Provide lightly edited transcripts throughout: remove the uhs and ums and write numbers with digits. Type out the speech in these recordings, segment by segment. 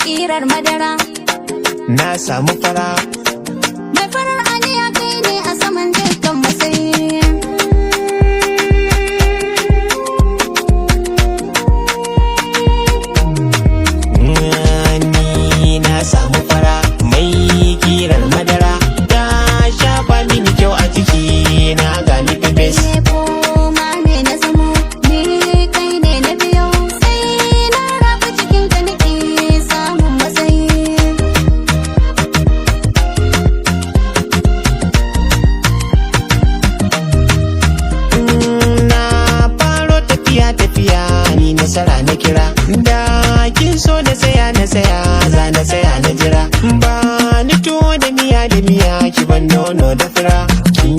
Ƙirar madara. Na samu fara. Mai farar aniya, kai ne a saman dukkan matsayi. Ni na samu fara mai kirar madara, ta shafa mini kyau a jiki na gani pepes. Koma me na zamo, ni kai ne na biyo, sai na rabu cikin ka nake samun matsayi. Na faro tafiya tafiya, ni nasara na kira, da kin so na tsaya na tsaya, za na tsaya na jira. Ba ni tuwo da miya da miya, ki ban nono da fura. Kin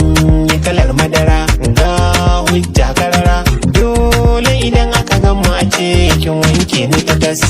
yi kalar madara, ga hujja karara, dole idan aka gama a ce kin wanke ni ta tas.